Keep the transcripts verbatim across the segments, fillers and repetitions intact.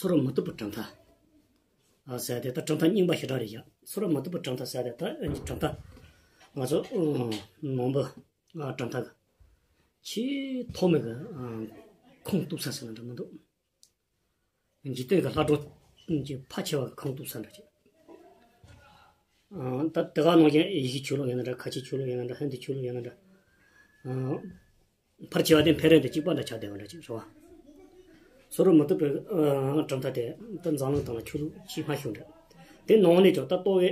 ཚོར་མི་ཐུབ་པའི་གྲུབ་མཐའ། ཨ་ཟེར་ཏེ་ད་གྲུབ་མཐའ་རྙིང་པ་ཞེ་དྲག་རེད་ཡ། ཚོར་མི་ཐུབ་པའི་གྲུབ་མཐའ་ཟེར་ཏེ་ད་གྲུབ་མཐའ། ང་ཚོ་ནང་པའི་གྲུབ་མཐའ་གི་ཆེས་ཐོག་མའི་གི་ཁུངས་གཏུགས་ས་ཟེར་ན་འདྲ་མི་འདུག་འཇིག་རྟེན་གྱི་ལྷ་སྒྲུང་གི་ཕལ་ཆེ་བ་གི་ཁུངས་གཏུགས་ས་འདྲ་ཅིག་ད་དེ་ག་ནང་བཞིན་ཡེ་ཤུའི་ཆོས་ལུགས་ཡིན་ན་འདྲ། ཁ་ཆེའི་ཆོས་ལུགས་ཡིན་ན་འདྲ། ཧིན་དུའི་ཆོས་ལུགས་ཡིན་ན་འདྲ། ཕལ་ཆེ་བ་དེ་འཕེལ་རིམ་དེ་གཅིག་པ་འདྲ་ཆགས་བསྡད་པ་འདྲ་ཅིག་རེད་བ། ཚོར་མི་ཐུབ་པའི་གྲུབ་མཐའ་དེ་ད་འཛམ་གླིང་སྟེང་ལ་ཆོས་ལུགས་ཆེས་སྔ་ཤོས་འདྲ། དེ་ནང་ནས་ཀྱང་ད་རྟོག་གེ་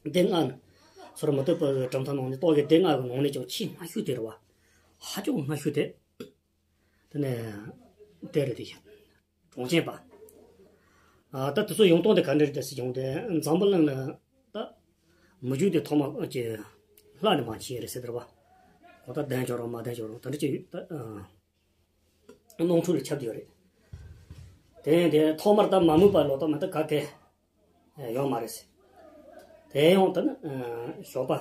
སྡེ་ལྔ་ནི། ཚོར་མི་ཐུབ་པའི་གྲུབ་མཐའ་ནང་ནས་རྟོག་གེ་སྡེ་ལྔ་གི་ནང་ནས་ཀྱང་ཆེས་སྔ་ཤོས་དེ་རེད་བ། ཧ་ཅང་སྔ་ཤོས་དེ། དེ་ནས་དེ་རེད་དེ་བཞིན། གྲངས་ཅན་པ། ཨ་ད་དེ་ཚོ་ཡོང་སྟངས་དེ་ག་འདྲ་རེད་ཟེར་བྱུང་སྟེ། འཛམ་བུ་གླིང་ལ་ད་མི་རྒྱུད་དེ་ཐོག་མ་གི་ལྷ་ནས་མར་སྐྱེས་རེད་ཟེར་དེ་རེད་བ། གང་ལྟར་བདེན་ཀྱང་རུང་མ་བདེན་ཀྱང་རུང་དེ་འདྲ་ཅིག་ད་ཨ་ནང་འཁྲུག་ལ་ཁྱབ་བསྡད་ཡོད་རེད། དེ་ཡིན་དེ་ཐོག་མར་ད་མ་རྨོས་པ་ལོ་ད་མ་ད་ག་གེ་ཡོད་མ་རེད་ཟེར། དེ་ཡང་ད་ནི་ཞོགས་པ་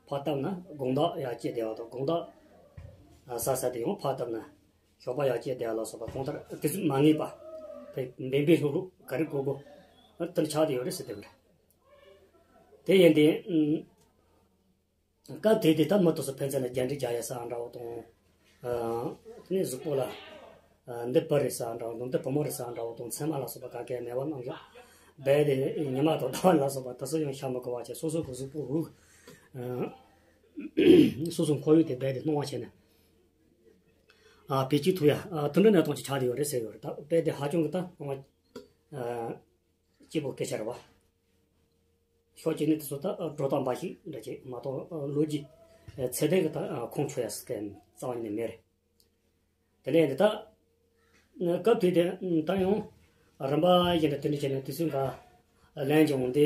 ཕར་བཏབ་ན་དགོང་དག་ཡར་སྐྱེས་བསྡད་པ་དང་། དགོང་དག་ཟ་ཟ་དེ་ཡང་ཕར་བཏབ་ན་ཞོགས་པ་ཡར་སྐྱེས་བསྡད་ལ་སོགས་པ་གང་ལྟར་དེ་ཚོ་མ་ངེས་པ། བེམ་པེ་ལྷུག་ལྷུག་ག་རེ་དགོས་དགོས་དེ་འདྲ་ཆགས་བསྡད་ཡོད་རེད་ཟེར་དེ་རེད། དེ་ཡིན་དེ། སྐབས་དེ་དུས་ད་མི་དེ་ཚོ་ཕན་ཚུན་ལ་རྒྱན་འདྲེ་རྒྱག་ཡ་ཟེར་འདྲ་བོ་དང་། ཨ་དེ་ནས་གཟུགས་པོ་ལ་ཨ་འདི་བུ་རེད་ཟེར་འདྲ་བོ་དང་། འདི་བུ་མོ་རེད་ཟེར་འདྲ་བོ་དང་། མཚན་མ་ལ་སོགས་པ་ག་གེ་མེད་པ་རྣམས་ཀྱང་རྦད་དེ་ཉི་མ་དང་ཟླ་བ་ལ་སོགས་པ་དེ་ཚོ་ཡང་ཤར་མི་དགོས་པ་བྱས། སོ་སོ་གི་གཟུགས་པོ་དབུགས། ཨ་སོ་སོ་ཁོར་ཡུག་དེ་རྦད་དེ་སྣང་བ་བྱས་ནས། ཨ་བེད་སྤྱོད་ཐུབ་ཡ། ཨ་དེ་འདྲ་གནས་སྟངས་ཅིག་ཆགས་བསྡད་ཡོད་རེད་ཟེར་ཡོད་རེད། ད་རྦད་དེ་ཧ་ཅང་གི་ད་སྣང་བ་ཨ་སྐྱིད་པོ་སྐད་ཆ་རེད་བ། ཕྱོགས་གཅིག་ནས་དེ་ཚོ་ད་སྒྲོ་བཏགས་འབའ་ཞིག་འདྲ་ཅིག་མ་གཏོགས་ལོ་རྒྱུས་ཚད་ལྡན་གྱི་ད་ཁུངས་འཁྱོལ་ཡ་ཟེར་མཁན་རྩ་བ་ཉིད་ནས་མེད་རེད། དེ་ནས་འདི་ད་སྐབས་དེ་དེ་ད་ཡང་རིམ་པ་བཞིན་དུ་དེ་འདྲ་བྱས་ནས་དུས་ཚོད་འགའ་ལན་ཀྱང་འོང་སྟེ།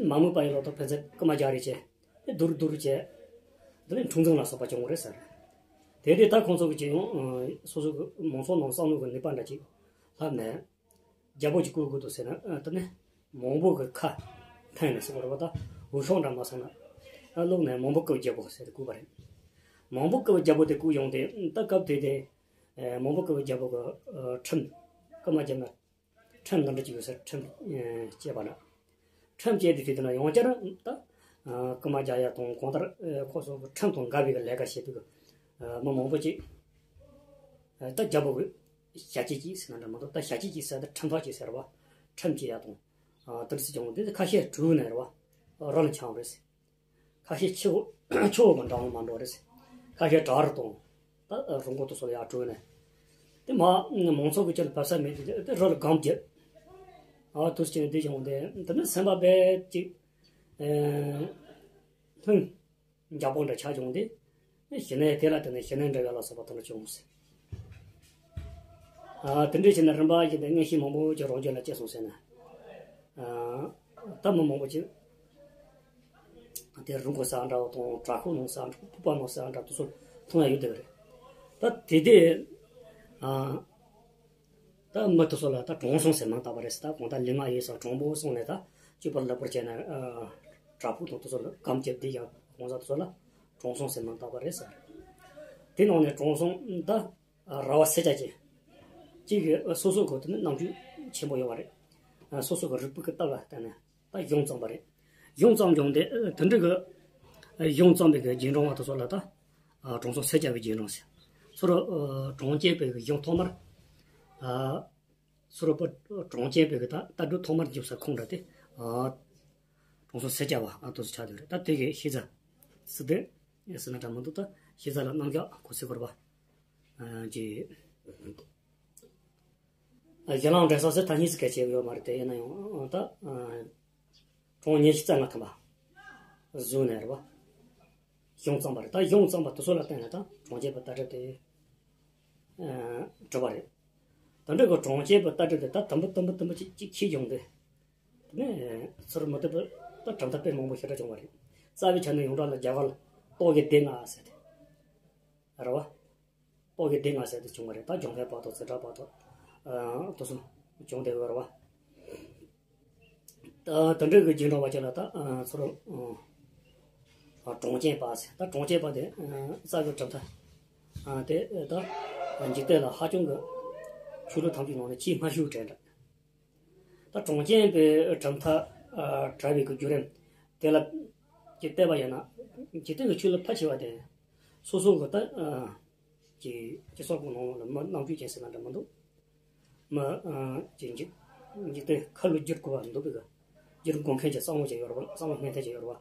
མ་རྨོས་པ་ཡི་ལོ་ཏོག་ཕན་ཚུན་རྐུ་མ་རྒྱག་རེས་བྱས། སྡུར་སྡུར་བྱས། དེ་ནས་འཁྲུག་འཛིང་ལ་སོགས་པ་བྱུང་བ་རེད་ཟེར། དེ་དེ་ད་ཁོང་ཚོ་གི་ཅིག་ཡང་སོ་སོ་གི་མང་ཚོགས་ནང་བསམ་བློ་གི་ནུས་པ་འདྲ་ཅིག་ལྷབ་ནས། རྒྱལ་པོ་ཅིག་བསྐོ་དགོས་འདུག་ཟེར་ན། ཨ་དེ་ནས་མང་པོ་གི་ཁ་འཐེན་ནས་ཟེར་བ་རེད་བ། ད་འོས་ཤོག་འདྲ་མ་སོང་ན། ཨ་བླུགས་ནས་མང་པོ་བསྐོ་རྒྱལ་པོ་ཟེར་ཏེ་བསྐོས་པ་རེད། མང་པོ་བསྐོ་རྒྱལ་པོ་དེ་བསྐོས་ཡོང་སྟེ། ད་སྐབས་དེ་དེ་མང་པོ་བསྐོ་རྒྱལ་པོ་གི་ཁྲིམས་རྐུ་མ་བརྒྱབ་ན་ཁྲིམས་འདི་འདྲ་ཅིག་ཡོད་ཟེར། ཁྲིམས་བཅད་པ་ན། ཁྲིམས་བཅད་དེ་དེ་དེ་ན་ཡང་བསྐྱར་ད་རྐུ་མ་རྒྱག་ཡ་དང་། གང་ལྟར་ཁོ་ཚོ་གི་ཁྲིམས་དང་འགལ་བའི་ལས་ཀ་བྱེད་པའི་གི་མི་མང་པོ་ཅིག་ད་རྒྱལ་པོ་གི་ཞབས་ཕྱི་གཅིག་ཟེར་ན་འདྲ་མ་གཏོགས། ད་ཞབས་ཕྱི་གཅིག་ཟེར་ད་ཁྲིམས་ཐག་གཅིག་ཟེར་བ། ཁྲིམས་གཅིག་ཡ་དང་། ཨ་དེར་སྲིད་ཀྱང་དེ་ཁ་ཤས་གྲོས་ནས་རེད་བ། རོ་ལ་འཆང་རེད་ཟེར། ཁ་ཤས་ཆུ་ཆུ་བོ་གི་འགྲམ་ལ་མ་འགྲོ་རེད་ཟེར། ཁ་ཤས་བྲག་རུ་དང་། ད་རི་མགོ་དེ་ཚོ་ལ་ཡར་གྲོས་ནས། དེ་མ་མང་ཚོགས་ཀྱི་ཆེད་ལ་བབས་ས་མེད་དེ་དེ་རོ་ལ་སྒམ་བརྒྱབ། ཨ་དུས་ཀྱང་དེ་བྱུང་སྟེ། དེ་ནས་སེམས་པ་རྦད་ཅིག་ལྷུང་། འཇགས་པོ་འདྲ་ཆགས་བྱུང་སྟེ། གཞི་ནས་དེ་ལ་དེ་ནས་གཞི་ནས་འབྲེལ་བ་ལ་སོགས་པ་དེ་འདྲ་བྱུང་ཟེར། ཨ་དེ་འདྲ་བྱས་ནས་རིམ་པ་བཞིན་དུ་མངོན་ཤེས་མང་པོ་ཅིག་རང་རྒྱུད་ལ་སྐྱེས་སོང་ཟེར་ན། ཨ་ད་མི་མང་པོ་ཅིག་དེ་རི་མགོ་ཟེར་འདྲ་བོ་དང་། བྲག་ཕུག་ནང་ཟེར་འདྲ། ཕུག་པ་ནང་ཟེར་འདྲ། དེ་ཚོ་མཐོང་ཡ་ཡོད་དེ་རེད། ད་དེ་དེ་ཨ། ད་མི་དེ་ཚོ་ལ་ད་དྲང་སྲོང་ཟེར་མིང་བཏགས་པ་རེད་ཟེར། ད་གང་ལྟར་ལུས་ངག་ཡིད་གསུམ་དྲང་པོ་སོང་ནས་ད་གཅིག་པུར་ལེགས་པོར་བྱས་ནས། ཨ་བྲག་ཕུག་དང་དེ་ཚོ་ལ་སྒམ་བརྒྱབ་བསྡད་ཡ་གང་ཟག་དེ་ཚོ་ལ་དྲང་སྲོང་ཟེར་མིང་བཏགས་པ་རེད་ཟེར། དེ་ནང་ནས་དྲང་སྲོང་ད་ར་བ་སེར་སྐྱ་ཅན་གཅིག་གིས་སོ་སོ་གི་དེ་ནི་རྣམ་དཔྱོད་ཆེན་པོ་ཡོད་པ་རེད། སོ་སོ་གི་རིག་པའི་གི་སྟབས་ལ་བརྟེན་ནས་ད་གཞུང་བརྩམས་པ་རེད། གཞུང་བརྩམས་བྱུང་སྟེ། དེ་འདྲ་གི་གཞུང་བརྩམས་པའི་གི་རྗེས་འབྲང་བ་དེ་ཚོ་ལ་ད་ཨ་དྲང་སྲོང་སེར་སྐྱ་བའི་རྗེས་འབྲང་ཟེར། ཚུར་ཨ་གྲངས་ཅན་པའི་གི་གཞུང་ཐོག་མར་ཨ་ཚུར་པ་གྲངས་ཅན་པའི་གི་ད་ལྟ་གྲུབ་ཐོག་མར་འཇུག་ས་ཁོང་འདྲ་དེ། ཨ་དྲང་སྲོང་སེར་སྐྱ་བ་ཨ་དེ་ཚོ་ཆགས་བསྡད་རེད། ད་དེ་གི་ཤེས་བྱ་སི་ཏན་ཟེར་ན་འདྲ་མི་འདུག་ད་ཤེས་བྱ་ལ་རྣམ་གཞག་གོ་ཚུལ་སྐོར་བ་ཨ་ཅི། ཨ་ཞལ་ལུང་འགྲེལ་ས་ཟེར་ཐ་སྙད་ཟེར་སྐད་ཆ་ཡོད་མ་རེད། དེ་ཡིན་ན་ཡང་ད་ཨ་གྲངས་ཉི་ཤུ་རྩ་ལྔ་ཐམ་པ་བཟོས་ནས་རེད་བ། གཞུང་བརྩམས་པ་རེད། ད་གཞུང་བརྩམས་པ་དེ་ཚོ་ལ་བརྟེན་ནས་ད་གྲངས་ཅན་པའི་ལྟ་གྲུབ་དེ་ཨ་གྲུབ་པ་རེད། དེ་འདྲ་གི་གྲངས་ཅན་པའི་ལྟ་གྲུབ་དེ་ད་དུམ་བུ་དུམ་བུ་དུམ་བུ་ཅིག་ཅིག་ཁྱེར་བྱུང་སྟེ། དེ་ནས་ཚུར་མུ་མཐུད་པའི་ད་གྲུབ་མཐའ་དཔེ་མང་པོ་ཞེ་དྲག་བྱུང་བ་རེད། རྩ་བའི་ཆ་ནས་ཡོངས་གྲགས་ལ་རྒྱ་གར་ལ་རྟོག་གེ་སྡེ་ལྔ་ཟེར་ཏེ་རེད་བ། རྟོག་གེ་སྡེ་ལྔ་ཟེར་ཏེ་བྱུང་བ་རེད། ད་འཇོམས་མཁན་བར་དོ། འཛིན་གྲྭ་བར་དོ། ཨ་དེ་ཚོ་བྱུང་བསྡད་ཡོད་རེད་བ། ད་དེ་འདྲ་གི་རྗེས་འབྲང་བ་ཅིག་ལ་ད་ཨ་ཚུར་ཨ་གྲངས་ཅན་པ་ཟེར། ད་གྲངས་ཅན་པ་དེ་ཨ་རྩ་བའི་གྲུབ་མཐའ་ཨ་དེ་ད་འཇིག་རྟེན་ལ་ཧ་ཅང་གི་ ཆོས་ལུགས་ཐམས་ཅད་ནང་ནས་ཆེས་སྔ་ཤོས་གྲས་འདྲ། ད་གྲངས་ཅན་པའི་གྲུབ་མཐའ་ཨ་གྲགས་པའི་གི་བརྒྱུད་རིམ་དེ་ལ་ཀྱི་བལྟས་པ་ཡིན་ན། འཇིག་རྟེན་གྱི་ཆོས་ལུགས་ཕལ་ཆེ་བ་དེ་སོ་སོ་གི་ད་ཨ་ཀྱི་སྤྱི་ཚོགས་ཀྱི་ནང་ལ་མི་རྣམ་དཔྱོད་ཅན་ཟེར་ན་འདྲ་མི་འདུག་མི་ཨ་ཀྱི་འཇིག་འཇིག་རྟེན་ཁ་ལོ་བསྒྱུར་དགོས་པ་འདུག་པའི་གི་བསྒྱུར་དགོས་མཁན་གྱི་བསམ་བློ་ཅན་ཡོད་རེད་པ། བསམ་བློ་སྣེ་ཐེན་ཅན་ཡོད་རེད་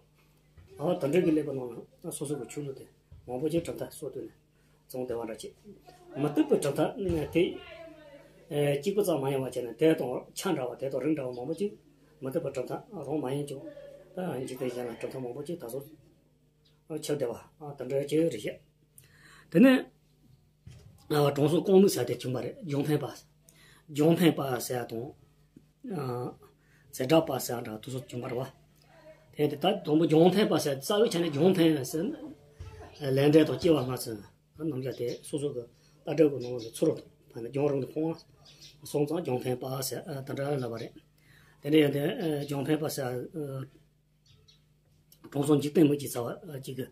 པ། ཨ་དེ་འདྲ་གི་ཀླད་པའི་ནང་ལ་སོ་སོ་གི་ཆོས་ལུགས་དེ་མང་པོ་ཅིག་གྲུབ་མཐའ་སྲོལ་བཏོད་ནས་བཙོང་བསྡད་པ་འདྲ་ཅིག་མི་བཏུབ་པའི་གྲུབ་མཐའ་དེ་ཨེ་གཅིག་པུ་ཙམ་མ་ཡིན་པ་བྱས་ནས་དེ་དང་ཆ་འདྲ་བ་དེ་དང་རིགས་འདྲ་བ་མང་པོ་ཅིག་མི་བཏུབ་པའི་གྲུབ་མཐའ་རང་མ་ཡིན་ཀྱང་ད་འཇིག་རྟེན་གཞན་ལ་གྲུབ་མཐའ་མང་པོ་ཅིག་ད་གཟོད་ཆགས་བསྡད་པ་ཨ་དེ་འདྲ་ཅིག་རེད་ཤག་དེ་ནས་ཨ་དྲང་སྲོང་ཀོང་མིག་ཟེར་དེ་བྱུང་བ་རེད། ལྗོན་ཕན་པ། ལྗོན་ཕན་པ་ཟེར་དང་། ཨ་ཛེ་སྒྲ་པ་ཟེར་འདྲ་དེ་ཚོ་བྱུང་བ་རེད་པ། དེ་དེ་ད་དང་པོ་ལྗོན་ཕན་པ་ཟེར་རྩ་བའི་ཆ་ནས་ལྗོན་ཕན་ཟེར་ལས་འབྲས་དང་སྐྱེ་བ་སྔ་ཕྱི་རྣམ་གཞག་དེ་སོ་སོ་གི་ལྟ་གྲུབ་ཀྱི་ནང་ནས་ཚུར་ཕ་ནས་ལྗོན་རང་དུ་ཕུང་བ་སོང་ཙང་ལྗོན་ཕན་པ་ཟེར་ཨ་དེ་འདྲ་ལབ་པ་རེད། དེ་འདྲ་ཡིན་དུས་ཨ་ལྗོན་ཕན་པ་ཟེར་ཨ་དྲང་སྲོང་འཇིག་རྟེན་མི་གཅིག་ཟེར་བ་གཅིག་གིས་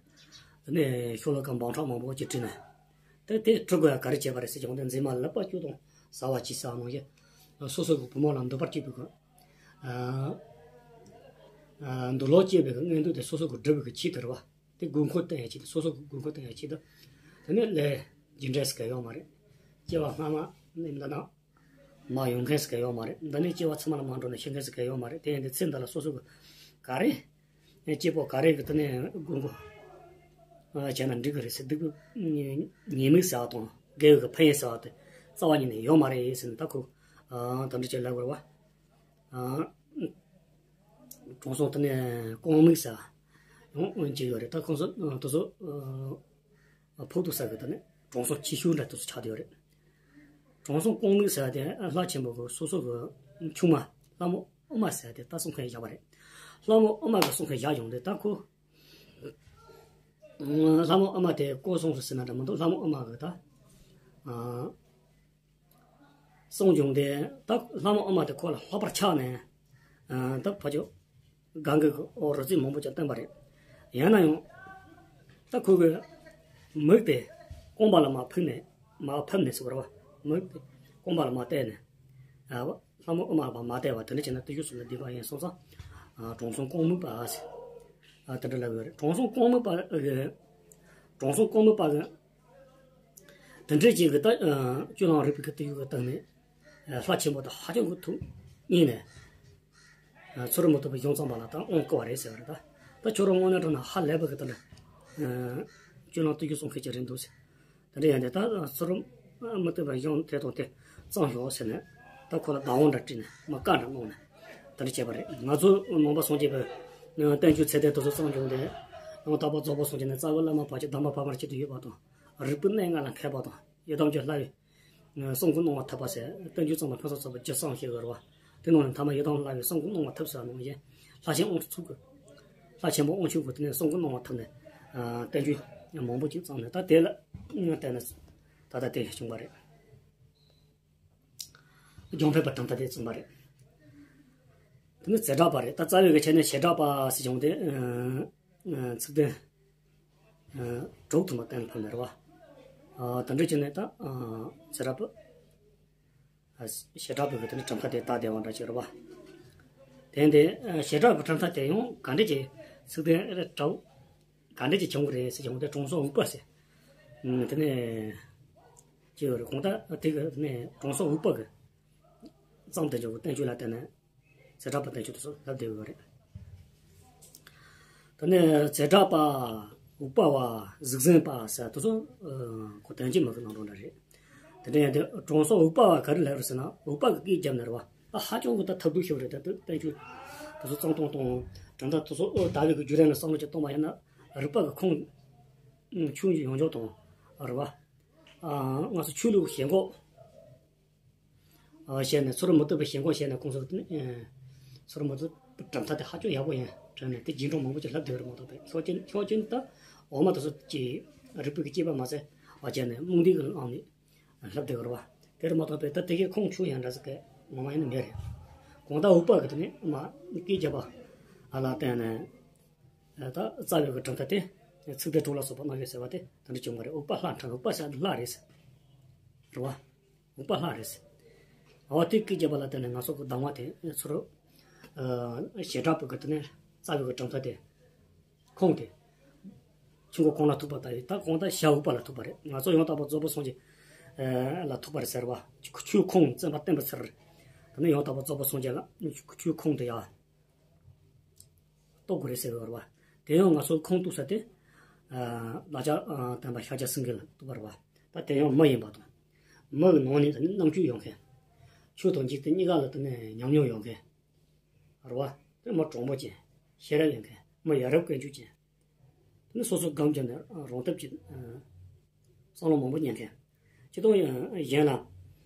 དེ་ནས་ཤོ་ལོ་ཀ་འབུམ་ཕྲག་མང་པོ་ཅིག་བྲིས་ནས། དེ་དེ་བྲི་དགོས་ཡ་ག་རེ་བྱས་པ་རེད་ཟེར་ཀྱང་དེ་མཛེས་མ་ལག་པ་བཅུ་དང་ཟ་བ་གཅིག་ཟེར་བ་ནང་བཞིན་སོ་སོ་གི་བུ་མོ་ལ་འདོད་པ་སྐྱེས་པའི་གི་ཨ་ཨ་འདོད་ལོག་སྐྱེས་པའི་གི་མངོན་འདོད་དེ་སོ་སོ་གི་སྒྲུབ་པའི་གི་ཆེད་དུ་རེད་པ། དེ་དགོས་མཁོ་བསྟན་ཡ་ཆེད་དུ་སོ་སོ་གི་དགོས་མཁོ་བསྟན་ཡ་ཆེད་དུ། དེ་ནས་ལས་རྒྱུ་འབྲས་ཟེར་ག་ཡོད་མ་རེད། སྐྱེ་བ་སྔ་མ་ནས་འདི་ན། མ་ཡོང་མཁན་ཟེར་ག་ཡོད་མ་རེད། འདི་ནས་སྐྱེ་བ་ཚང་མ་ལ་མ་འགྲོ་ནས་ཤི་མཁན་ཟེར་ག་ཡོད་མ་རེད། དེ་ཡིན་དུས་ཚེ་འདི་ལ་སོ་སོ་གི་ག་རེ་སྐྱེས་པོ་ག་རེ་གི་དེ་ནས་དགོས་མཁོ་བྱས་ན་འགྲིག་གི་རེད་ཟེར། སྡིག་པའི་ཉེས་དམིགས་ཟེར་བ་དང་དགེ་བའི་གི་ཕན་ཡོན་ཟེར་བ་དེ་རྩ་བ་ཉིད་ནས་ཡོད་མ་རེད་ཟེར་ནས་ད་ཁོ་དེ་འདྲ་ཅིག་ལབ་དགོས་རེད་པ། དྲང་སྲོང་དེ་ནས་ཀོང་མིག་ཟེར་ཡང་ཅིག་ཡོད་རེད། ད་ཁོང་ཚོ་དེ་ཚོ་ཕོག་ཐུག་ས་གི་དེ་ནས་དྲང་སྲོང་ཆེ་ཤོས་འདྲ་དེ་ཚོ་ཆགས་བསྡད་ཡོད་རེད། དྲང་སྲོང་ཀོང་མིག་ཟེར་ཡ་དེ་ལྷ་ཆེན་པོ་གི་སོ་སོ་གི་ཆུང་མ་ལྷ་མོ་ཨུ་མ་ཟེར་ཡ་དེ་ད་གསུང་མཁན་བཞག་པ་རེད། ལྷ་མོ་ཨུ་མ་གི་གསུང་མཁན་བཞག་ཡོང་དུས་ད་ཁོ་ལྷ་མོ་ཨུ་མ་དེ་བསྐོས་སོང་ཟེར་ན་འདྲ་མི་འདུག་ལྷ་མོ་ཨུ་མ་གི་ད་གསུང་བྱུང་དེ་ད་ལྷ་མོ་ཨུ་མ་དེ་ཁོ་ལ་ལྷག་པར་ཆགས་ནས་ད་ཕ་ཆོས་གང་གི་གི་འོ་རོ་རྩིས་མང་པོ་ཅིག་བསྟན་པ་རེད། ཡང་ན་ཡང་ད་ཁོ་གི་མིག་དེ་རྐང་པ་ལ་མ་ཕུག་ནས་མ་ཕབ་ནས་ཟེར་བ་རེད་བ། མིག་དེ་རྐང་པ་ལ་མ་གཏད་ནས་ཨ་ལྷ་མོ་ཨུ་མ་ལ་མ་གཏད་པ་དེ་འདྲ་བྱས་ན་བརྟུལ་ཞུགས་གསུམ་ལ་ལྡན་པ་ཡིན་སོང་ཙང་དྲང་སྲོང་ཀོང་མིག་པ་ཟེར་དེ་འདྲ་ལབ་ཡོད་རེད། དྲང་སྲོང་ཀོང་མིག་པ་གི་དྲང་སྲོང་ཀོང་མིག་པ་གི་དེ་འདྲའི་ཅིག་གི་ད་སྤྱོད་ལམ་རིག་པའི་གི་བརྟུལ་ཞུགས་ཀྱི་སྟེང་ནས་ལྷ་ཆེན་པོ་དང་ཧ་ཅང་གི་ཐུགས་མཉེས་ནས་ཚོར་མི་ཐུབ་པའི་གཞུང་བརྩམས་པ་ལ་ད་དབང་བསྐུར་བ་རེད་ཟེར་བ་རེད། ད་ད་ཁྱོད་རང་དངོས་གནས་དྲང་གནས་ཧ་ལས་པ་གི་ད་ལ་སྤྱོད་ལམ་བརྟུལ་ཞུགས་གསུམ་མཁས་ཅིག་རེད་འདུག་ཟེར། དེ་འདྲ་ཡིན་དུས་ད་ཚོར་མི་ཐུབ་པའི་གཞུང་དེ་དང་དེ་བརྩམས་ཤོག་ཟེར་ནས་ད་ཁོ་ལ་བདག་དབང་འདྲ་སྤྲད་ནས་མ་བཀའ་འདྲ་གནང་ནས་དེ་འདྲ་བྱས་པ་རེད། ང་ཚོ་ནང་པ་སངས་རྒྱས་པའི་བསྟན་བཅོས་ཚད་ལྡན་དེ་ཚོ་བརྩམས་བྱུང་སྟེ་ཡང་དག་པར་རྫོགས་པ་སངས་རྒྱས་ནས་རྩ་བའི་བླ་མ་བར་གྱི་གདམས་པ་ཕ་མར་གཅིག་ཏུ་ཡོད་པ་དང་། རིག་པའི་གནས་ལྔ་ལ་མཁས་པ་དང་ཡི་དམ་གྱི་བླ་བའི་གསུང་གི་སྣང་བ་ཐུབ་པ་ཟེར་བསྟན་བཅོས་གཙང་མ་ཕུན་སུམ་ཚོགས་པའི་རྒྱུད་གསུམ་ཞེས་པ་རེད་བ། དེ་ནང་ནས་མཐའ་མ་ཡི་དམ་བླ་བའི་གསུང་གི་སྣང་བ་ཐུབ་ཟེར་བ་ནང་བཞིན་ལྷ་ཆེན་དབང་ཕྱུག་གི་ལྷ་ཆེན་པོ་དབང་ཕྱུག་གི་དེ་ནས་གསུང་གི་སྣང་བ་ཐུབ་ནས་བསྟན་བཅོས་མང་པོ་ཅིག་བརྩམས་ནས་ད་དེ་ལ་བརྟེན་ནས་ད་ལྟ་དེ་བྱུང་བ་རེད། ལྗོན་ཕན་པ་གྲུབ་མཐའ་དེ་བརྩམས་པ་རེད། དེ་ནས་ཛེ་སྒྲ་པ་རེད། ད་རྩ་བའི་གི་ཆ་ནས་བྱེ་བྲག་པ་ཟེར་བྱུང་སྟེ། ཚིག་དོན་དྲུག་ཏུ་མ་བསྟན་ཕབ་ནས་རེད་བ། དེ་འདྲ་བྱས་ནས་ད་ཛེ་སྒྲ་པ། བྱེ་བྲག་པའི་གི་དེ་ནི་གྲུབ་མཐའ་དེ་ད་དེ་བ་འདྲ་ཅིག་རེད་བ། དེ་འདི་བྱེ་བྲག་པའི་གྲུབ་མཐའ་དེ་ཡང་ག་འདྲ་ཅིག་ཚིག་དོན་དྲུག་ག་འདྲ་ཅིག་བྱུང་གི་རེད་ཟེར་བྱུང་སྟེ་དྲང་སྲོང་འུག་པ་ཟེར། དེ་ནས་ཅི་ཡོད་རེད་གོང་ལྟར་དེ་གི་དེ་ནས་དྲང་སྲོང་འུག་པ་གི་བརྩམས་ཏེ་འཇོག་གི་བསྟན་བཅོས་ལ་བརྟེན་ནས། ཛེ་སྒྲ་པ་བསྟན་བཅོས་དེ་ཚོ་ལབ་བསྡད་ཡོད་རེད། དེ་ནས་ཛེ་སྒྲ་པ། འུག་པ་བ། གཟུགས་ཟིན་པ་ཟེར་དེ་ཚོ་ཁོ་དོན་གཅིག་མ་གི་ནང་དོན་འདྲ་རེད། དེ་འདྲ་ཡིན་དུས་དྲང་སྲོང་འུག་པ་བ་ག་རེ་ལབ་རེད་ཟེར་ན་འུག་པ་གི་སྐད་བརྒྱབ་ནས་རེད་བ། ད་ཧ་ཅང་གི་ད་ཐབས་སྡུག་ཤོར་རེད། ད་དེ་བསྟན་བཅོས་དེ་ཚོ་བརྩམས་སྟངས་དང་གྲུབ་མཐའ་དེ་ཚོ་ཨོ་ད་བའི་གི་བརྒྱུད་རིམ་ལ་བསམ་བློ་ཅིག་གཏོང་བ་ཡིན་ན་རིག་པ་གི་ཁུངས་ཆུང་ཡོང་ཆོག་དང་རེད་བ། ང་ཚོ་ཆོས་ལུགས་ཞེན་ཁོག་བྱས་ནས་ཚུར་མི་བཏུབ་པའི་ཞེན་ཁོག་བྱས་ནས་ཁོང་ཚོ་ཚུར་མི་བཏུབ་པའི་གྲུབ་མཐའ་དེ་ཧ་ཅང་ཡག་པོ་ཡིན་དྲན་ནས་དེ་རྗེས་འགྲོ་མང་པོ་ཅིག་ལྷབ་བསྡད་རེད་མ་གཏོགས་པའི་ཤོག་ཅན་ཤོག་ཅན་ད་འོ་མ་དེ་ཚོ་ཀྱི་རིག་པའི་གི་སྐྱེས་པ་མ་ཚད་བ་བྱས་ནས་རྨོངས་དད་ཀྱི་ངང་ནས་ལྷབ་བསྡད་རེད་བ། དེ་རེད་མ་གཏོགས་པའི་ད་དེ་གའི་ཁུངས་ཆུང་ཡང་འདྲ་ཟེར་གི་ངོ་མ་ཡིན་ན་མེད་རེད། གང་ལྟར་འུག་པ་གི་དེ་ནས་མ་སྐད་རྒྱབ་པ་ཨ་ལ་བརྟེན་ནས་ད་རྩ་བའི་གི་གྲུབ་མཐའ་དེ་ཚིག་དོན་དྲུག་ལ་སོགས་པ་གནང་ཡོད་ཟེར་བ་དེ་དེ་འདྲ་བྱུང་བ་རེད། འུག་པ་ལྷ་འཕྲང་འུག་པ་ཟེར་ལྷ་རེད་ཟེར་རེད་བ། འུག་པ་ལྷ་རེད། ཨ་དེ་སྐད་རྒྱབ་པ་ལ་བརྟེན་ནས་ང་ཚོ་གི་གདམས་ངག་དེ་ཚུར་བྱེ་བྲག་པའི་གི་དེ་ནས་རྩ་བའི་གི་གྲུབ་མཐའ་དེ་ཁུངས་དེ། ཆུ་མགོ་གང་ལ་ཐུག་པ་ལྟ་བུའི་ད་གང་ལྟར་བྱ་འུག་པ་ལ་ཐུག་པ་རེད། ང་ཚོ་ཡང་དག་པར་རྫོགས་པའི་སངས་རྒྱས་ལ་ཐུག་པ་རེད་ཟེར་བ། ཆུའི་ཁུངས་བཙུན་པ་བསྟན་པའི་ཚུལ། དེ་ནས་ཡང་དག་པར་རྫོགས་པའི་སངས་རྒྱས་ལ་ཆུའི་ཁུངས་དེ་ཡ། གཏུག་དགོས་རེད་ཟེར་བ་རེད་བ། དེ་ཡང་ང་ཚོ་ཁུངས་གཏུག་ས་དེ། ལག་ཆ་བསྟན་པ་ཤཱཀྱ་སེང་གེ་ལ་གཏུག་པ་རེད་བ། ད་དེ་ཡང་མི་ཡིན་པ་དང་། མི་གི་ནང་ནས་ད་ནི་རྣམ་དཔྱོད་ཡོད་མཁན། ཆོས་དང་འཇིག་རྟེན་གཉིས་ཀ་ལ་ད་ནི་ཉམས་མྱོང་ཡོད་མཁན། རེད་བ། དེ་མི་དྲང་པོ་ཅན། ཤེས་རབ་ཡོད་མཁན། མི་ཡ་རབས་ཀུན་སྤྱོད་ཅན། དེ་ནི་སོ་སོ་སྒོམ་བརྒྱབ་ནས་རང་སྟོབས་ཀྱིས་བསམ་བློ་མང་པོ་ཉན་མཁན། སྤྱིར་བཏང་གཞན་ལ་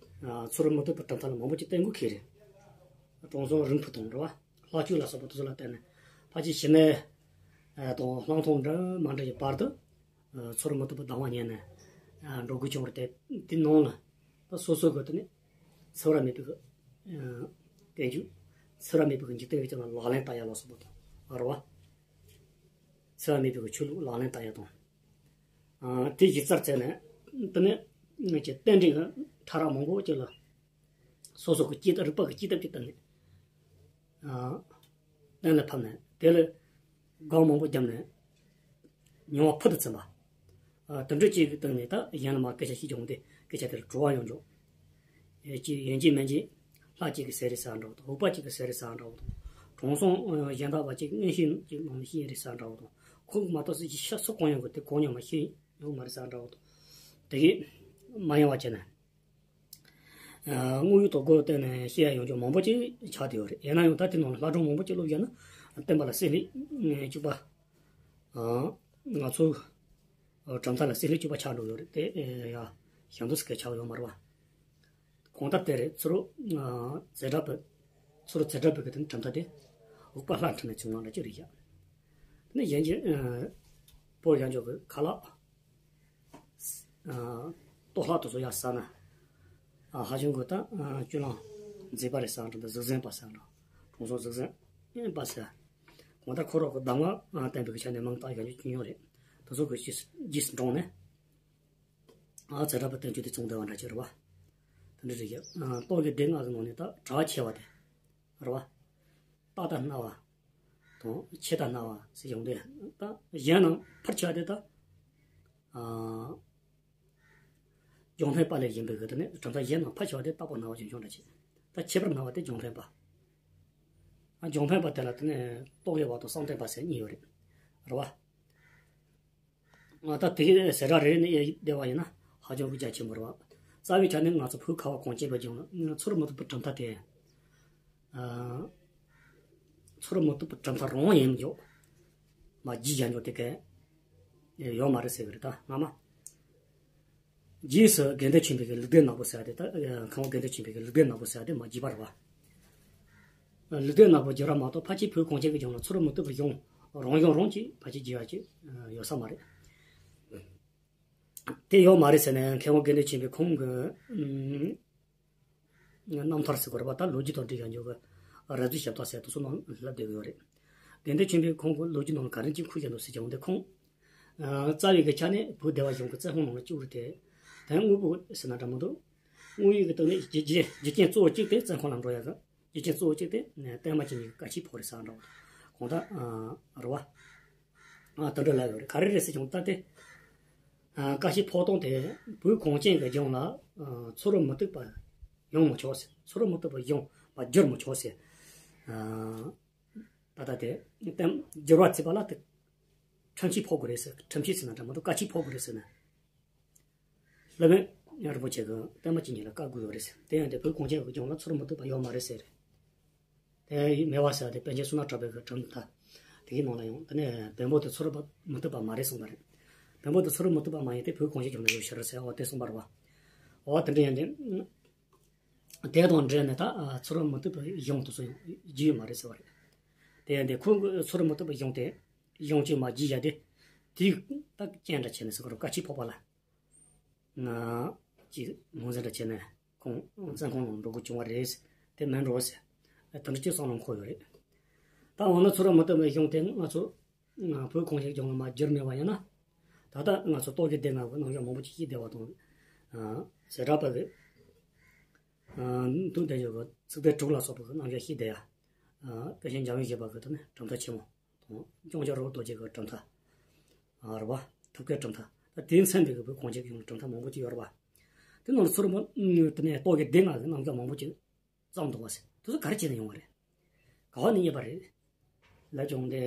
ཚུར་མི་ཐུབ་པའི་གྲུབ་མཐའ་ལ་མང་པོ་ཅིག་བསྟེན་དགོས་ཁེལ་རེད། དྲང་སྲོང་རིང་འཕུར་དང་རེད་བ། ལྷ་ཆོས་ལ་སོགས་པ་དེ་ཚོ་ལ་བརྟེན་ནས་ཕལ་ཆེར་ཞི་གནས་དང་གླང་ཐང་འདྲ་མ་འདྲ་ཡི་བར་དུ་ཚུར་མི་ཐུབ་པའི་གདམས་ངག་ཉན་ནས་འགྲོ་དགོས་བྱུང་བ་རེད་དེ། དེ་ནང་ལ་ད་སོ་སོ་གི་དེ་ནི་འཚེ་བ་མེད་པའི་གི་བསྟན་བཅོས། འཚེ་བ་མེད་པའི་གི་འཇིག་རྟེན་གྱི་ལག་ལེན་བསྟར་ཡ་ལ་སོགས་པ་དང་རེད་བ། འཚེ་བ་མེད་པའི་གི་ཆོས་ལུགས་ལག་ལེན་བསྟར་ཡ་དང་། ཨ་དེ་གཞི་རྩར་བཙལ་ནས་དེ་ནས་ང་ཚོས་རྟེན་འབྲེལ་གྱི་ཕྲ་རགས་མང་པོ་ཅིག་ལ་སོ་སོ་གི་སྐྱེས་རིག་པ་གི་སྐྱེས་སྟོབས་ཀྱི་སྟེང་ནས་ཨ་གཏན་ལ་ཕབ་ནས་དེ་ལ་སྒོམ་མང་པོ་བརྒྱབ་ནས་མྱོང་བ་ཕུལ་དུ་ཕྱིན་པ། ཨ་དེ་འདྲ་ཅིག་གི་སྟེང་ནས་ད་གཞན་ལ་མར་སྐད་ཆ་བཤད་ཀྱང་དེ་སྐད་ཆ་དེར་གྲོགས་པོ་ཡོང་ཆོག་ཨེ་ཅིག་ཡིན་གཅིག་མིན་གཅིག་ལྷ་གཅིག་གིས་ཟེར་རེད་ཟེར་འདྲ་བོ་དང་། འུག་པ་གཅིག་གིས་ཟེར་རེད་ཟེར་འདྲ་བོ་དང་། དྲང་སྲོང་གཞན་དག་པ་གཅིག་མངོན་ཤེས་གཅིག་ནང་ནས་ཤེས་རེད་ཟེར་འདྲ་བོ་དང་། ཁོང་གིས་མ་གཏོགས་སུ་ཅིག་ཤེས་སུ་གང་ཡོང་གི་དེ་གང་ཡང་མ་ཤེས་ཡོང་མ་རེད་ཟེར་འདྲ་བོ་དང་། དེ་གིས་མ་ཡོང་བ་བྱས་ནས་དངོས་ཡོད་དང་སྒོ་བསྟན་ནས་བཤད་ཡ་ཡོང་རྒྱུ་མང་པོ་ཅིག་ཆགས་བསྡད་ཡོད་རེད། ཡིན་ན་ཡང་ད་དེ་ནང་ལ་ལྷ་སྒྲུང་མང་པོ་ཅིག་ཀློག་བཞག་ན་བསྟན་པ་ལ་བསྲེ་ལྷད་གཅིག་པ། ང་ཚོ་གྲུབ་མཐའ་ལ་བསྲེ་ལྷད་གཅིག་པ་ཆགས་འགྲོ་ཡོད་རེད་དེ། ཡ་ཞང་དུ་སྐད་ཆགས་ཡོད་མ་རེད་བ། གང་ལྟར་དེ་རེད། ཚུར་རྫས་གྲགས་པའི་ཚུར་རྫས་གྲགས་པའི་གི་དེ་ནི་གྲུབ་མཐའ་དེ་འུག་པ་ལྷ་འཕྲིན་ལས་ཚུལ་ངང་ལ་ཅི་རིགས་བཞག་དེ་ནི་གཞན་གྱི་བོད་ཡང་འཇོག་གི་ཁ་ལག་ལྟོ་ལྷག་ཏུ་བཟོ་ཡག་ཟ་ན། ཧ་ཅང་གི་ད་སྤྱོད་ལམ་མཛེས་པ་རེད་ཟ་འགྲོ་འདུག་གཟུགས་ཟིན་པ་ཟ་འགྲོ། གྲོང་སོགས་གཟུགས་ཟིན་པ་ཟ། གང་ལྟར་ཁོ་རང་གི་གདམས་ངག་བསྟན་པའི་ཆ་ནས་མིང་བཏགས་ཡག་ཅིག་ཉོ་རེད། དེ་ཚོ་གི་རྗེས་རྗེས་སུ་འབྲངས་ནས། ཨ་ཙི་ར་པ་བསྟན་བཅོས་དེ་བྱུང་བསྡད་པ་འདྲ་ཅིག་རེད་བ། དེ་འདྲ་རེད་ཡ། རྟོག་གེ་སྡེ་ལྔ་གི་ནང་ནས་ད་གྲགས་ཆེ་བ་དེ་རེད་བ། རྟ་དང་སྣ་བ་དང་ཆེ་དང་སྣ་བ་ཟེར་ཡོང་དུས་ད་གཞན་རྣམས་ཕལ་ཆེ་བ་དེ་ད་ཨ་རྒྱང་འཕེན་པ་ལས་གཞན་པའི་གི་དེ་ནས་གྲུབ་མཐའ་གཞན་རྣམས་ཕལ་ཆེ་བ་དེ་རྟག་པར་སྣང་བ་རྒྱུན་འཁྱོངས་འདྲ་ཅིག་ད་ཁྱད་པར་སྣང་བ་དེ་རྒྱང་འཕེན་པ། ཨ་རྒྱང་འཕེན་པ་དེ་ལ་དེ་ནས་རྟོག་གེ་བ་དང་བསམ་གཏན་པ་ཟེར་གཉིས་ཡོད་རེད། རེད་བ། ང་ད་དེ་གི་ཟེར་ར་རེད་ནི་ཡ་བསྡད་པ་ཡིན་ན་ཧ་ཅང་གི་རྒྱ་ཆེན་པོ་རེད་བ། རྩ་བའི་ཆ་ནས་ང་ཚོ་བོད་ཁ་བ་གངས་ཅན་པའི་ལྗོངས་ལ་ཚུར་མི་ཐུབ་པའི་གྲུབ་མཐའ་དེ། ཨ་ཚུར་མི་ཐུབ་པའི་གྲུབ་མཐའ་རང་ཡིན་འཇོག་མ་བརྗེད་བཞག་འཇོག་དེ་གས་ཡོད་མ་རེད་ཟེར་གི་རེད། ད་སྔ་མ་རྗེས་སུ་དགེ་འདུན་ཆོས་འཕེལ་གྱི་ལུགས་སྡེ་ནག་པོ་ཟེར་ཡ་དེ། ད་མཁན་པོ་དགེ་འདུན་ཆོས་འཕེལ་གྱི་ལུགས་སྡེ་ནག་པོ་ཟེར་ཡ་དེ་མ་བརྗེད་པ་རེད་བ། ལུགས་སྡེ་ནག་པོ་བརྗེད་ར་མ་གཏོགས་ཕལ་ཆེར་བོད་གངས་ཅན་གྱི་ལྗོངས་ལ་ཚུར་མི་ཐུབ་པའི་གཞུང་རང་གཞུང་རང་གིས་ཕལ་ཆེར་བརྗེད་ཡ་ཅིག་ཡོད་ས་མ་རེད། དེ་ཡོད་མ་རེད་ཟེར་ནས་མཁན་པོ་དགེ་འདུན་ཆོས་འཕེལ་ཁོང་གི་རྣམ་ཐར་ཟེར་དགོས་རེད་པ། ད་ལོ་རྒྱུས་དང་འབྲེལ་ཡོད་འཇོག་གི་རབ་བརྗོད་ཞབས་ཏོག་ཟེར་དེ་ཚོ་ནང་ལབ་བསྡད་ཀྱི་ཡོད་རེད། དགེ་འདུན་ཆོས་འཕེལ་ཁོང་གི་ལོ་རྒྱུས་ནང་ལ་ག་རེ་ཅིག་འཁོད་བཞག་འདུག་ཟེར་བྱུང་དེ། ཁོང་རྩ་བའི་གི་ཆ་ནས་བོད་སྡེ་པ་གཞུང་གི་བཙོན་ཁང་ནང་ལ་བཅུག་རེད་དེ། དེ་དངོས་པོ་ཟེར་ན་འདྲ་མི་འདུག་དངོས་ཡོད་ཀྱི་སྟེང་ནས་རྒྱུ་རྒྱུ་རྒྱུ་རྐྱེན་གཙོ་བོ་གཅིག་དེ་བཙོན་ཁང་ལ་འགྲོ་ཡ་གི་རྒྱུ་རྐྱེན་གཙོ་བོ་གཅིག་དེ་བསྟན་པ་བཅོས་མིན་གྱི་བཀའ་ཆད་ཕོག་རེད་ཟེར་འདྲ་བོ། གང་ལྟར་རེད་བ། ཨ་དེ་འདྲ་ལབ་ཡོད་རེད། ག་རེ་རེད་ཟེར་བྱུང་ད་དེ། ཨ་བཀའ་ཆད་ཕོག་སྟངས་དེ་བོད་གངས་ཅན་གྱི་ལྗོངས་ལ་ཨ་ཚུར་མི་ཐུབ་པ་ཡོང་མི་ཆོག་ཟེར། ཚུར་མི་ཐུབ་པ་ཡོང་བ་བསྒྱུར་མི་ཆོག་ཟེར། ཨ་ད་ལྟ་དེ་བསྟན་བསྒྱུར་བ་བྱེད་པ་ལ་དེ་ཁྲིམས་ཆད་ཕོག་དགོས་རེད་ཟེར། ཁྲིམས་ཆད་ཟེར་ན་འདྲ་མི་འདུག་བཀའ་ཆད་ཕོག་དགོས་རེད་ཟེར་ནས། སློབ་དཔོན་རིན་པོ་ཆེ་གིས་བསྟན་པ་བཅོས་མིན་ལ་བཀའ་བསྒོས་ཡོད་རེད་ཟེར། དེ་ཡང་དེ་བོད་གངས་ཅན་གྱི་ལྗོངས་ལ་ཚུར་མི་ཐུབ་པ་ཡོད་མ་རེད་ཟེར། དེ་མེད་པ་ཟེར་བ་དེ་པཎ་ཆེན་བསོད་ནམས་གྲགས་པའི་གི་གྲུབ་མཐའ་དེ་གི་ནང་ལ་ཡང་དེ་ནས་བོན་པོ་དེ་ཚུར་མི་ཐུབ་པ་མ་རེད་གསུངས་པ་རེད། བོན་པོ་དེ་ཚུར་མི་ཐུབ་པ་མ་ཡིན་ཏེ་བོད་གངས་ཅན་ལྗོངས་ནས་ཡོད་ཤག་རེད་ཟེར། འོ་དེ་གསུངས་པ་རེད་བ། འོ་དེ་འདྲ་ཡིན་དེ་དེ་དང་འབྲེལ་ནས་ད་ཚུར་མི་ཐུབ་པའི་གཞུང་དེ་ཚོ་ཡང་བརྗེ་ཡོད་མ་རེད་ཟེར་བ་རེད། དེ་ཡང་དེ་ཁོང་གིས་ཚུར་མི་ཐུབ་པའི་གཞུང་དེ་གཞུང་གཅིག་མ་བརྗེ་བཞག་དེ། དེའི་ད་རྐྱེན་འདྲ་བྱས་ནས་ཟེར་གི་རེད། བཀའ་ཆད་ཕོག་པ་ལ། ང་ཅིག་ངོས་འཛིན་འདྲ་བྱས་ནས་ཁོང་བཙོན་ཁང་ནང་འགྲོ་དགོས་བྱུང་བ་རེད། དེ་མིན་འགྲོ་ཟེར། དེ་འདྲ་ཅིག་བསམ་བློ་འཁོར་ཡོད་རེད། ད་འོ་ན་ཚུར་མི་ཐུབ་པའི་གཞུང་དེ་ང་ཚོ་བོད་གངས་ཅན་ལྗོངས་ལ་མར་བསྒྱུར་མེད་པ་ཡིན་ན། ད་ལྟ་ང་ཚོ་རྟོག་གེ་སྡེ་ལྔ་གི་རྣམ་གཞག་མང་པོ་ཅིག་ཤེས་བསྡད་པ་དང་། ཟེར་གྲགས་པ་གི་ ཨ་དུ་དེ་ཡོད་གི་ཚིག་སྡེ་དྲུག་ལ་སོགས་པ་གི་རྣམ་གཞག་ཤེས་བསྡད་ཡ། ཨ་དཔེ་ཆ་འཇམ་དབྱངས་བཞད་པ་གི་དེ་ནི་གྲུབ་མཐའ་ཆེན་མོ་དང་། ལྕང་སྐྱ་རི་བོ་རྡོ་རྗེ་གི་གྲུབ་མཐའ། ཨ་རེད་བ། ཐུབ་བསྐྱེད་གྲུབ་མཐའ། ད་དེ་མཚན་པའི་གི་བོད་གངས་ཅན་གི་ཡོངས་གྲུབ་མཐའ་མང་པོ་ཅིག་ཡོད་རེད་བ། དེ་ནང་ལ་ཚུར་མ་དེ་ནས་རྟོག་གེ་སྡེ་ལྔ་གི་རྣམ་གཞག་མང་པོ་ཅིག་བརྩམས་འདུག་བ་ཟེར། དེ་ཚོ་ག་རེ་བྱས་ནས་ཡོང་བ་རེད། ག་བ་ནས་རྙེད་པ་རེད། ལབ་ཀྱང་དེ།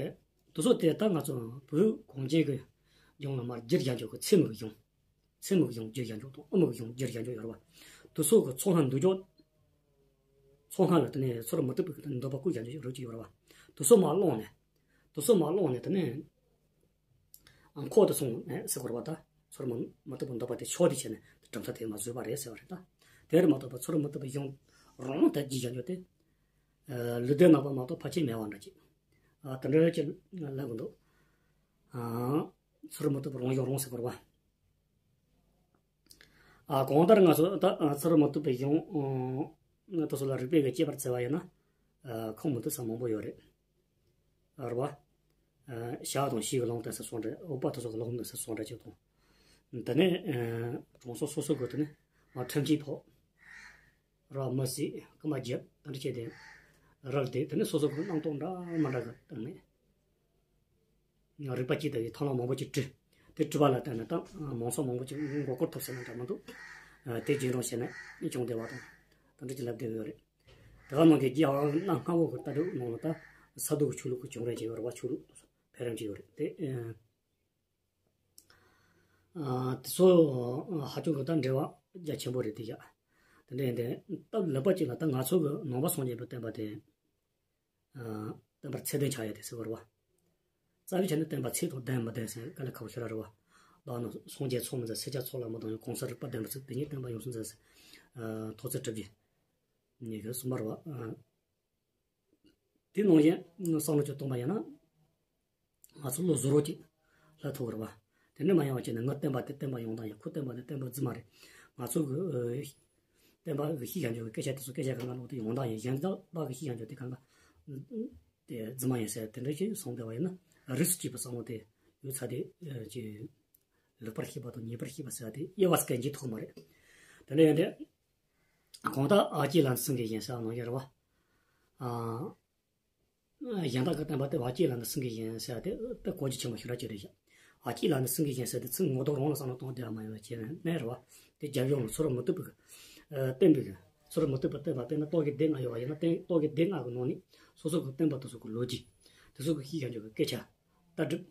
དེ་ཚོ་དེ་ད་ང་ཚོ་བོད་གངས་ཅན་གྱི་ལྗོངས་ལ་མར་རྒྱུད་བཞག་འཇོག་གི་ཚད་མའི་གཞུང་། ཚད་མའི་གཞུང་རྒྱུད་བཞག་འཇོག་དང་དབུ་མའི་གཞུང་རྒྱུད་བཞག་འཇོག་ཡོད་རེད་བ། དེ་ཚོ་གི་ཚོགས་ལྔ་འདུལ་འཇོག་ཚོགས་ལྔ་ལ་དེ་ནས་ཚུར་མི་ཐུབ་པའི་འདོད་པ་ཀུན་བཞག་འཇོག་རོལ་གྱི་ཡོད་རེད་བ། དེ་ཚོ་མར་བླངས་ནས། དེ་ཚོ་མར་བླངས་ནས་དེ་ནས། ཨ་ཁོག་ཏུ་སོང་ནས་ཟེར་དགོས་རེད་བ། ད་ཚུར་མི་མི་ཐུབ་པའི་འདོད་པ་དེ་ཆོག་དེ་བྱས་ནས་གྲུབ་མཐའ་དེ་མ་བཟོས་པ་རེད་ཟེར་བ་རེད་ད། དེར་མ་གཏོགས་པ་ཚུར་མི་ཐུབ་པའི་གཞུང་རང་དེ་རྒྱུད་བཞག་འཇོག་དེ། ཨ་ལུས་རྟེན་ནང་པ་མ་གཏོགས་ཕལ་ཆེར་མེད་པ་འདྲ་ཅིག་ཨ་དེ་འདྲ་ཅིག་ལབ་དགོས་འདུག་ཨ་ཚུར་མི་ཐུབ་པའི་རང་གཞུང་རང་ཟེར་དགོས་རེད་བ། ཨ་གང་ལྟར་ང་ཚོ་ད་ཨ་ཚུར་མི་ཐུབ་པའི་གཞུང་ཨ་དེ་ཚོ་ལ་རིགས་པས་ཀྱིས་དཔྱད་པར་བྱས་པ་ཡིན་ན། ཨ་ཁུངས་མི་འདུག་ས་མང་པོ་ཡོད་རེད། རེད་བ། ཨ་ཞྭ་དང་བྱིའུ་གི་ལུང་བསྟན་ས་སོགས་འདྲ། འུག་པ་དེ་ཚོ་གི་ལུང་བསྟན་ས་སོགས་འདྲ་ཅིག་དང་། དེ་ནས་ཨ་གྲོང་ཚོ་སོ་སོ་གི་དེ་ནས་མ་ཁྲིམས་ཀྱི་ཐོག་ར་མི་སྲིད་རྐུ་མ་རྒྱབ་དེ་འདྲ་བྱས་ཏེ། རག་དེ་དེ་ནས་སོ་སོ་གི་རྣམ་རྟོག་འདྲ་མི་འདྲ་གི་སྟེང་ནས། རིག་པ་སྐྱེས་དེ་ཡི་ཐབས་ལམ་མང་པོ་ཅིག་བྲིས། དེ་བྲིས་པ་ལ་བརྟེན་ནས་ད་མང་ཚོགས་མང་པོ་ཅིག་མགོ་སྐོར་ཐོབ་ཟེར་ན་འདྲ་མི་འདུག་ཨ་དེ་རྗེས་འགྲོ་བྱས་ནས་བྱུང་བསྡད་པ་དང་། དེ་འདྲ་ཅིག་ལབ་བསྡད་ཡོད་རེད། དེ་ག་ནང་གི་རྒྱལ་བ་གནའ་སྔ་བོ་གི་ལྟ་གྲུབ་ནང་ལ་ད་ས་རྡོ་གི་ཆོས་ལུགས་ཀྱི་བྱུང་རབས་ཅིག་ཡོད་རེད་བ། ཆོས་ལུགས་འཕེལ་རིམ་ཅིག་ཡོད་རེད་དེ། ཨ་དེ་ཚོ་ཧ་ཅང་གི་ད་འབྲེལ་བ་རྒྱ་ཆེན་པོ་རེད་དེ་ཡ། དེ་འདྲ་ཡིན་དེ་སྟབས་ལེགས་པ་ཅིག་ལ་ད་ང་ཚོ་གི་ནང་པ་སངས་རྒྱས་པའི་བསྟན་པ་དེ། ཨ་བསྟན་པར་ཚད་ལྡན་ཆགས་ཡ་དེ་ཟེར་བ་རེད་བ། རྩ་བའི་ཆ་ནས་བསྟན་པ་ཚད་དང་ལྡན་མི་ལྡན་ཟེར་དཀའ་ལས་ཁག་པོ་ཞེ་དྲག་རེད་བ། བདག་ནི་སངས་རྒྱས་ཚོགས་མི་མཛད། སེར་སྐྱ་ཚོགས་ལ་མི་སྡང་ཡང་། གང་ཟག་རིག་པ་ལྡན་པར་བརྩི། དེ་ཉིད་བསྟན་པ་ཡོངས་སུ་འཛིན་ཟེར། ཨ་ཐོག་བརྩེགས་གྲུབ་རྗེ་ཉིད་ཀྱིས་གསུངས་པ་རེད་བ། ཨ་དེ་ནང་བཞིན་བསམ་བློ་ཅིག་གཏོང་པ་ཡིན་ན། ང་ཚོ་བློ་གཟུ་རོགས་ཅིག་སླེབས་ཐུབ་ཀྱི་རེད་བ། དེ་འདྲ་མ་ཡིན་པ་བྱས་ན་ངའི་བསྟན་པ་དེ་བསྟན་པ་ཡོང་སྟངས་ཡིན། ཁོའི་བསྟན་པ་དེ་བསྟན་པ་རྫུན་མ་རེད། ང་ཚོ་གི་ཨ་བསྟན་པ་གི་བཤད་བཞག་འཇོག་གི་སྐད་ཆ་དེ་ཚོ་སྐད་ཆ་གང་ག་ལོག་དེ་ཡོང་སྟངས་ཡིན། གཞན་དག་པ་གི་བཤད་བཞག་འཇོག་དེ་གང་ག་དེ་རྫུན་མ་ཡིན་ཟེར་དེ་འདྲ་ཞིག་གསུངས་བསྡད་པ་ཡིན་ན། རིས་སུ་བཅད་པའི་བསམ་བློ་དེ་ཡོད་ཚར་དེ་ཅིག་ལེགས་པར་ཤེས་པ་དང་ཉེས་པར་ཤེས་པ་ཟེར་བ་དེ་དབྱེ་བ་གང་ཅིའི་ཐོག་མ་རེད། དེ་འདྲ་ཡིན་དུས། གང་ལྟར་ཨ་ལྕེ་ལ་ནི་སེང་གེ་བཞིན་ཟེར་བ་ནང་བཞིན་རེད་བ། ཨ་གཞན་དག་གི་བསྟན་པ་དེ་ཨ་ལྕེ་ལ་ནི་སེང་གེ་བཞིན་ཟེར་བ་དེ་དཔེ་གོ་རྒྱུ་ཆེན་པོ་ཞེ་དྲག་ཅིག་རེད་ཤག་ཨ་ལྕེ་ལ་ནི་སེང་གེ་བཞིན་ཟེར་དེ་ཚིག་ངོ་ཐོག་རང་ལ་བསམ་བློ་གཏོང་བསྡད་པ་མ་ཡིན་པ་བྱས་ནས་རེད་བ། དེ་རྒྱབ་ཡོངས་ལ་ཚུར་མི་ཐུབ་པའི་ཨ་བསྟན་པའི་གི་ཚུར་མི་ཐུབ་པའི་བསྟན་པ། དཔེར་ན་རྟོག་གེ་སྡེ་ལྔ་ཡོད་པ་ཡིན་ན། རྟོག་རྟོག་གེ་སྡེ་ལྔ་གི་ནང་ནས་སོ་སོ་གི་བསྟན་པ་དེ་ཚོ་གི་ལོ་རྒྱུས། དེ་ཚོ་གི་བཤད་བཞག་འཇོག་གི་སྐད་ཆ། ལྟ་གྲུབ།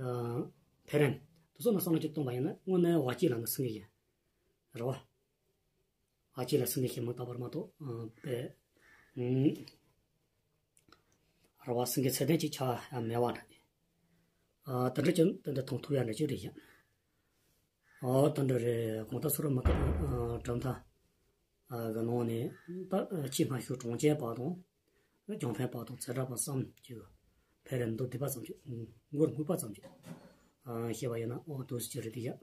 ཨ་འཕེལ་རིམ། དེ་ཚོ་ལ་བསམ་བློ་ཅིག་གཏོང་པ་ཡིན་ན་དངོས་གནས་ཨ་ལྕེ་ལ་ནི་སེང་གེ་བཞིན་རེད་བ། ཨ་ལྕེ་ལ་སེང་གེ་བཞིན་མིན་རྟག་པར་མ་གཏོགས། ཨ་དཔེ་ཨུམ་རེད་བ། སེང་གེ་ཚད་ལྡན་ཅིག་ཆགས་ཡ་མེད་པ་འདྲ། ཨ་དེ་འདྲ་ཅིག་དེ་འདྲ་མཐོང་ཐུབ་ཡ་འདྲ་ཅིག་རེད་ཤག་ཨ་དེ་འདྲ་རེད། གང་ལྟར་ཚུར་མི་ཐུབ་པའི་ཨ་གྲུབ་མཐའ་ཨ་གི་ནང་ནས་ད་ཨ་ཆེས་སྔ་ཤོས་གྲོང་ཁྱེར་པ་དང་། རྒྱང་འཕེན་པ་དང་། ཚེ་བཀྲ་བར་གསུམ་གྱི་འཕེལ་རིམ་མདོར་བསྡུས་པ་ཙམ་ཅིག་མགོར་སྨོས་པ་ཙམ་ཅིག་ཨ་བཤད་པ་ཡིན་ན། ཨོ་དེ་ཅིག་རེད་དེ་ཡ།